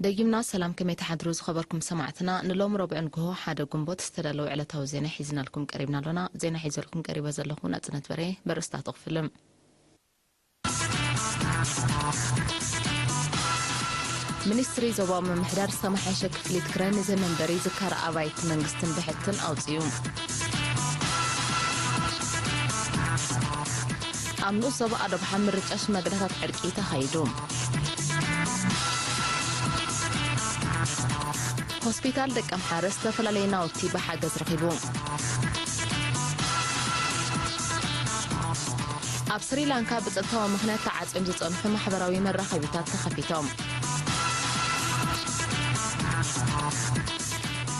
ደጊምና ሰላም፣ ከመይ ትሓድሩ ዝኸበርኩም ሰማዕትና? ንሎም ረቡዕ ንግሆ ሓደ ግንቦት ዝተዳለወ ዕለታዊ ዜና ሒዝናልኩም ቀሪብና ኣሎና። ዜና ሒዘልኩም ቀሪበ ዘለኹ ናጽነት በርሄ። በርእስታቱ ክፍልም። ሚኒስትሪ ዞባዊ ምምሕዳር ዝተመሓየሸ ክፍሊት ክራይ ንዘይመንበሪ ዝካረ ኣባይቲ መንግስትን ብሕትን ኣውፅኡ። ኣብ ንኡስ ዞባ ኣዶብሓ ምርጫ ሽማግለታት ዕርቂ ተኻይዱ። ሆስፒታል ደቀምሓረ ዝተፈላለየ ናውቲ ብሓገዝ ረኺቡ። ኣብ ስሪላንካ ብጸጥታዊ ምኽንያት ተዓጽዮም ዝጸንሑ ማሕበራዊ መራኸቢታት ተኸፊቶም።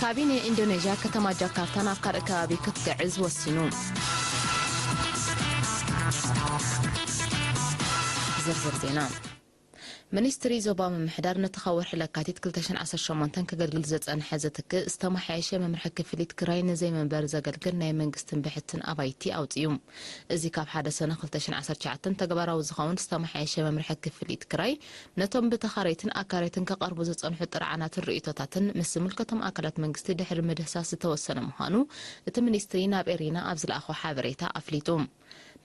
ካቢኔ ኢንዶኔዥያ ከተማ ጃካርታ ናብ ካልእ ከባቢ ክትግዕዝ ወሲኑ። ዝርዝር ዜና። ሚኒስትሪ ዞባ ምምሕዳር ነቲ ካብ ወርሒ ለካቲት ክልተ ሽሕን ዓሰርተ ሸሞንተን ከገልግል ዝጸንሐ ዝትክእ ዝተመሓየሸ መምርሒ ክፍሊት ክራይ ንዘይመንበሪ ዘገልግል ናይ መንግስትን ብሕትን ኣባይቲ ኣውጺኡ። እዚ ካብ ሓደ ሰነ ክልተ ሽሕን ዓሰርተ ትሽዓተን ተግባራዊ ዝኸውን ዝተመሓየሸ መምርሒ ክፍሊት ክራይ ነቶም ብተኻረይትን ኣካረይትን ከቐርቡ ዝጸንሑ ጥርዓናትን ርእይቶታትን ምስ ዝምልከቶም ኣካላት መንግስቲ ድሕሪ ምድህሳስ ዝተወሰነ ምዃኑ እቲ ሚኒስትሪ ናብ ኤሪና ኣብ ዝለኣኾ ሓበሬታ ኣፍሊጡ።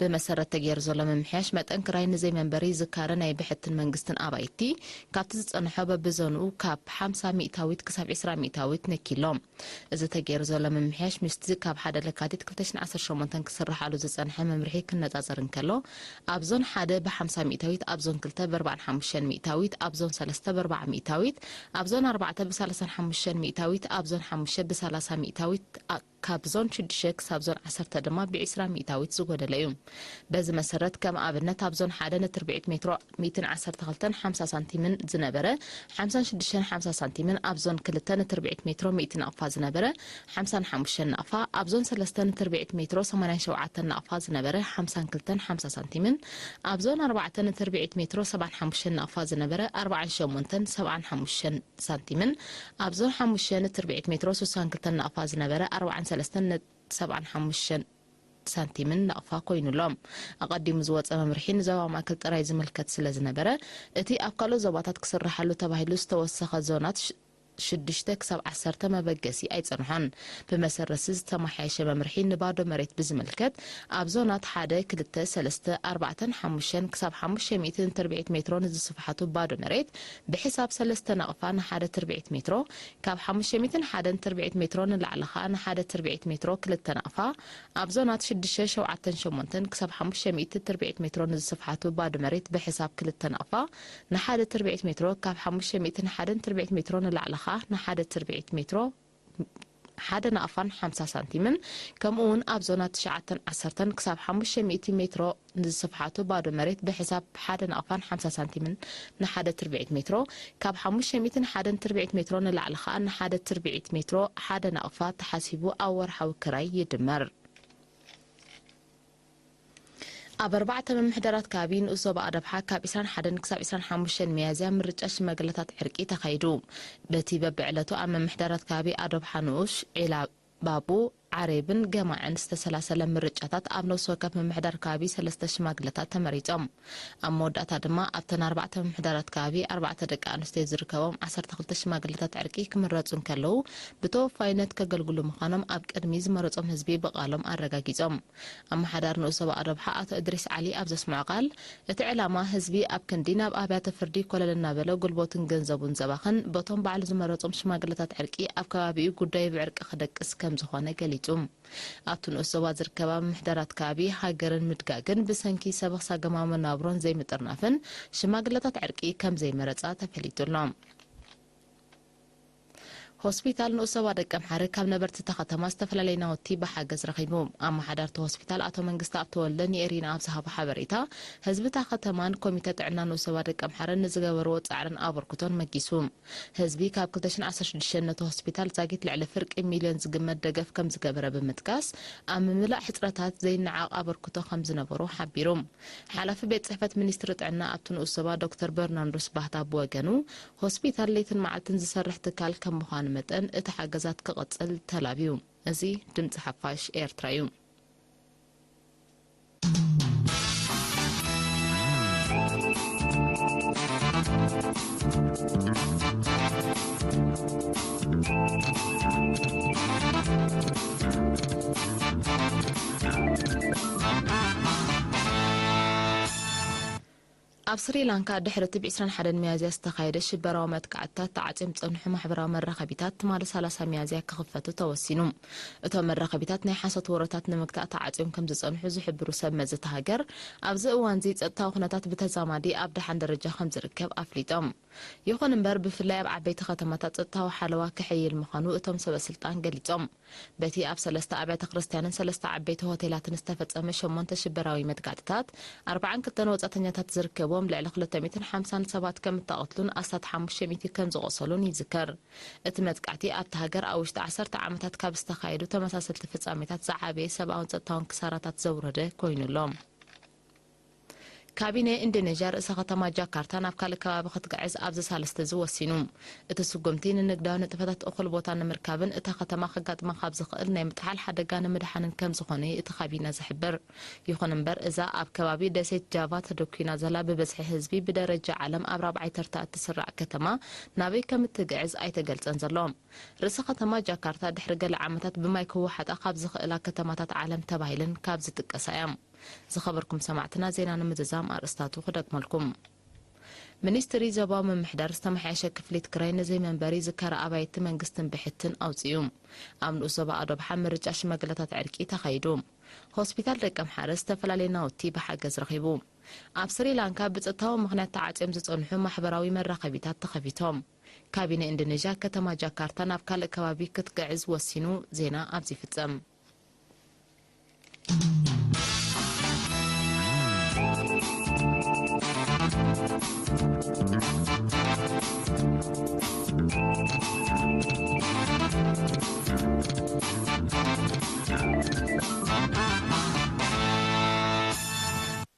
ብመሰረት ተገይሩ ዘሎ ምምሕያሽ መጠን ክራይ ንዘይመንበሪ ዝካረ ናይ ብሕትን መንግስትን ኣባይቲ ካብቲ ዝጸንሖ በብዞንኡ ካብ ሓምሳ ሚእታዊት ክሳብ ዕስራ ሚእታዊት ነኪሎ። እዚ ተገይሩ ዘሎ ምምሕያሽ ምስቲ ካብ ሓደ ለካቲት ክልተ ሽሕን ዓሰርተ ሸሞንተን ክስርሓሉ ዝጸንሐ መምርሒ ክነጻጸር እንከሎ፣ ኣብ ዞን ሓደ ብ ሓምሳ ሚእታዊት፣ ኣብ ዞን ክልተ ብ ኣርባዓን ሓሙሽተን ሚእታዊት፣ ኣብ ዞን ሰለስተ ብ ኣርባዓ ሚእታዊት፣ ኣብ ዞን ኣርባዕተ ብ ሰላሳን ሓሙሽተን ሚእታዊት፣ ኣብ ዞን ሓሙሽተ ብ ሰላሳ ሚእታዊት፣ ኣ- ካብ ዞን ሽዱሽተ ክሳብ ዞን ዓሰርተ ድማ ብ ዕስራ ሚእታዊት ዝጎደለ እዩ። በዚ መሰረት ከም ኣብነት ኣብ ዞን ሓደ ንትርብዒት ሜትሮ ሚእትን ዓሰርተ ክልተን ሓምሳ ሳንቲምን ዝነበረ ሓምሳን ሽዱሽተን ሓምሳ ሳንቲምን፣ ኣብ ዞን ክልተ ንትርብዒት ሜትሮ ሚእቲ ናቕፋ ዝነበረ ሓምሳን ሓሙሽተን ናቕፋ፣ ኣብ ዞን ሰለስተ ንትርብዒት ሜትሮ ሰማንያን ሸውዓተን ናቕፋ ዝነበረ ሓምሳን ክልተን ሓምሳ ሳንቲምን፣ ኣብ ዞን ኣርባዕተ ንትርብዒት ሜትሮ ሰብዓን ሓሙሽተን ናቕፋ ዝነበረ ኣርባዓን ሸሞንተን ሰብዓን ሓሙሽተን ሳንቲምን፣ ኣብ ዞን ሓሙሽተ ንትርብዒት ሜትሮ ስሳን ክልተን ናቕፋ ዝነበረ ኣርባዓን ሰለስተን ሰብዓን ሓሙሽተን ሳንቲምን ናቕፋ ኮይኑ ኣሎ። ኣቐዲሙ ዝወጸ መምርሒ ንዞባ ማእከል ጥራይ ዝምልከት ስለ ዝነበረ፣ እቲ ኣብ ካልኦት ዞባታት ክስርሓሉ ተባሂሉ ዝተወሰኸ ዞናት ሽ- ሽዱሽተ ክሳብ ዓሰርተ መበገሲ ኣይጸንሖን። ብመሰረት ዝተመሓየሸ መምርሒ ንባዶ መሬት ብዝምልከት፣ ኣብ ዞናት ሓደ፣ ክልተ፣ ሰለስተ፣ ኣርባዕተን ሓሙሽተን ክሳብ ሓሙሽተ ሚእቲ ንትርብዒት ሜትሮ ንዝስፍሓቱ ባዶ መሬት ብሕሳብ ሰለስተ ናቕፋ ንሓደ ትርብዒት ሜትሮ፣ ካብ ሓሙሽተ ሚእትን ሓደን ትርብዒት ሜትሮ ንላዕሊ ኸኣ ንሓደ ትርብዒት ሜትሮ ክልተ ናቕፋ፣ ኣብ ዞናት ሽዱሽተ፣ ሸውዓተን ሸሞንተን ክሳብ ሓሙሽተ ሚእቲ ትርብዒት ሜትሮ ንዝስፍሓቱ ባዶ መሬት ብሕሳብ ክልተ ናቕፋ ንሓደ ትርብዒት ሜትሮ፣ ካብ ሓሙሽተ ሚእትን ሓደን ትርብዒት ሜትሮ ንላዕሊ ኸኣ ንሓደ ትርብዒት ሜትሮ ሓደ ናቕፋን ሓምሳ ሳንቲምን፣ ከምኡ እውን ኣብ ዞናት ትሽዓተን ዓሰርተን ክሳብ ሓሙሽተ ሚእቲ ሜትሮ ንዝስፍሓቱ ባዶ መሬት ብሕሳብ ሓደ ናቕፋን ሓምሳ ሳንቲምን ንሓደ ትርብዒት ሜትሮ፣ ካብ ሓሙሽተ ሚእትን ሓደን ትርብዒት ሜትሮ ንላዕሊ ኸኣ ንሓደ ትርብዒት ሜትሮ ሓደ ናቕፋ ተሓሲቡ ኣብ ወርሓዊ ክራይ ይድመር። ኣብ ኣርባዕተ ምምሕዳራት ከባቢ ንኡስ ዞባ ኣደብሓ ካብ ዕስራን ሓደን ክሳብ ዕስራን ሓሙሽተን ሚያዝያ ምርጫ ሽማግለታት ዕርቂ ተኻይዱ። በቲ በብዕለቱ ኣብ ምምሕዳራት ከባቢ ኣደብሓ ንኡሽ፣ ዒላ ባቡ፣ ዓሬብን ገማዕን ዝተሰላሰለ ምርጫታት ኣብ ነፍሲ ወከፍ ምምሕዳር ከባቢ ሰለስተ ሽማግለታት ተመሪጾም። ኣብ መወዳእታ ድማ ኣብተን ኣርባዕተ ምምሕዳራት ከባቢ ኣርባዕተ ደቂ ኣንስትዮ ዝርከቦም ዓሰርተ ክልተ ሽማግለታት ዕርቂ ክምረጹ እንከለዉ፣ ብተወፋይነት ከገልግሉ ምዃኖም ኣብ ቅድሚ ዝመረጾም ህዝቢ ብቓሎም ኣረጋጊጾም። ኣመሓዳሪ ንኡስ ዞባ ኣደብሓ ኣቶ እድሪስ ዓሊ ኣብ ዘስምዖ ቃል፣ እቲ ዕላማ ህዝቢ ኣብ ክንዲ ናብ ኣብያተ ፍርዲ ኮለል እናበለ ጉልበቱን ገንዘቡን ዘባኽን በቶም ባዕሉ ዝመረጾም ሽማግለታት ዕርቂ ኣብ ከባቢኡ ጉዳዩ ብዕርቂ ክደቅስ ከም ዝኾነ ገሊጹ። ኣብቲ ንኡስ ዞባ ዝርከባ ምምሕዳራት ከባቢ ሃገርን ምድጋግን ብሰንኪ ሰበኽ ሳገማ መናብሮን ዘይምጥርናፍን ሽማግለታት ዕርቂ ከም ዘይመረጻ ተፈሊጡ ኣሎ። ሆስፒታል ንኡስ ዞባ ደቀምሓረ ካብ ነበርቲ እታ ከተማ ዝተፈላለየ ናውቲ ብሓገዝ ረኺቡ። ኣመሓዳርቲ ሆስፒታል ኣቶ መንግስተኣብ ተወልደ ንኤሪና ኣብ ዝሃቦ ሓበሬታ፣ ህዝቢ እታ ከተማን ኮሚተ ጥዕና ንኡስ ዞባ ደቀምሓረን ንዝገበርዎ ጻዕርን ኣበርክቶን መጊሱ። ህዝቢ ካብ ክልተ ሽሕን ዓሰርተ ሽዱሽተን ነቲ ሆስፒታል ዛጊት ልዕሊ ፍርቂ ሚልዮን ዝግመት ደገፍ ከም ዝገበረ ብምጥቃስ፣ ኣብ ምምላእ ሕጽረታት ዘይነዓቕ ኣበርክቶ ከም ዝነበሮ ሓቢሩ። ሓላፊ ቤት ጽሕፈት ሚኒስትሪ ጥዕና ኣብቲ ንኡስ ዞባ ዶክተር በርናንዶስ ባህታ ብወገኑ፣ ሆስፒታል ለይትን መዓልትን ዝሰርሕ ትካል ከም ምዃኑ መጠን፣ እቲ ሓገዛት ክቕጽል ተላብዩ። እዚ ድምጺ ሓፋሽ ኤርትራ እዩ። ኣብ ስሪላንካ ድሕሪ እቲ ብ ዕስራን ሓደን ሚያዝያ ዝተኻየደ ሽበራዊ መጥቃዕትታት ተዓጽዮም ዝጸንሑ ማሕበራዊ መራኸቢታት ትማሊ ሰላሳ ሚያዝያ ክኽፈቱ ተወሲኑ። እቶም መራኸቢታት ናይ ሓሶት ወረታት ንምግታእ ተዓጽዮም ከም ዝጸንሑ ዝሕብሩ ሰብ መዚ እታ ሃገር፣ ኣብዚ እዋንዚ ጸጥታዊ ኩነታት ብተዛማዲ ኣብ ደሓን ደረጃ ከም ዝርከብ ኣፍሊጦም። ይኹን እምበር፣ ብፍላይ ኣብ ዓበይቲ ከተማታት ጸጥታዊ ሓለዋ ክሕይል ምዃኑ እቶም ሰበ ስልጣን ገሊጾም። በቲ ኣብ ሰለስተ ኣብያተ ክርስቲያንን ሰለስተ ዓበይቲ ሆቴላትን ዝተፈጸመ ሸሞንተ ሽበራዊ መጥቃዕትታት፣ ኣርብዓን ክልተን ወጻእተኛታት ዝርከብዎም ልዕሊ ክልተ ሚእትን ሓምሳን ሰባት ከም እተቐትሉን ኣስታት ሓሙሽተ ሚእቲ ከም ዝቖሰሉን ይዝከር። እቲ መጥቃዕቲ ኣብታ ሃገር ኣብ ውሽጢ ዓሰርተ ዓመታት ካብ ዝተኻየዱ ተመሳሰልቲ ፍጻሜታት ዝዓበየ ሰብኣውን ጸጥታውን ክሳራታት ዘውረደ ኮይኑ ኣሎ። ካቢነ ኢንዶኔዥያ ርእሰ ከተማ ጃካርታ ናብ ካልእ ከባቢ ክትግዕዝ ኣብዚ ሳልስቲ እዚ ወሲኑ። እቲ ስጉምቲ ንንግዳዊ ንጥፈታት እኹል ቦታ ንምርካብን እታ ከተማ ከጋጥማ ካብ ዝኽእል ናይ ምጥሓል ሓደጋ ንምድሓንን ከም ዝኾነ እዩ እቲ ካቢነ ዝሕብር። ይኹን እምበር፣ እዛ ኣብ ከባቢ ደሴት ጃቫ ተደኲና ዘላ ብብዝሒ ህዝቢ ብደረጃ ዓለም ኣብ ራብዓይ ተርታ እትስራዕ ከተማ ናበይ ከም እትግዕዝ ኣይተገልጸን ዘሎ። ርእሰ ከተማ ጃካርታ ድሕሪ ገለ ዓመታት ብማይ ክወሓጣ ካብ ዝኽእላ ከተማታት ዓለም ተባሂለን ካብ ዝጥቀሳ እያ። ዝኸበርኩም ሰማዕትና፣ ዜና ንምዝዛም ኣርእስታቱ ክደግመልኩም። ሚኒስትሪ ዞባዊ ምምሕዳር ዝተመሓየሸ ክፍሊት ክራይ ንዘይመንበሪ ዝከረ ኣባይቲ መንግስትን ብሕትን ኣውጺኡ። ኣብ ንኡስ ዞባ ኣዶብሓ ምርጫ ሽማግለታት ዕርቂ ተኻይዱ። ሆስፒታል ደቀምሓረ ዝተፈላለየ ናውቲ ብሓገዝ ረኺቡ። ኣብ ስሪላንካ ብጸጥታዊ ምኽንያት ተዓጽዮም ዝጸንሑ ማሕበራዊ መራኸቢታት ተኸፊቶም። ካቢነ ኢንዶኔዥያ ከተማ ጃካርታ ናብ ካልእ ከባቢ ክትግዕዝ ወሲኑ። ዜና ኣብዚ ይፍጸም።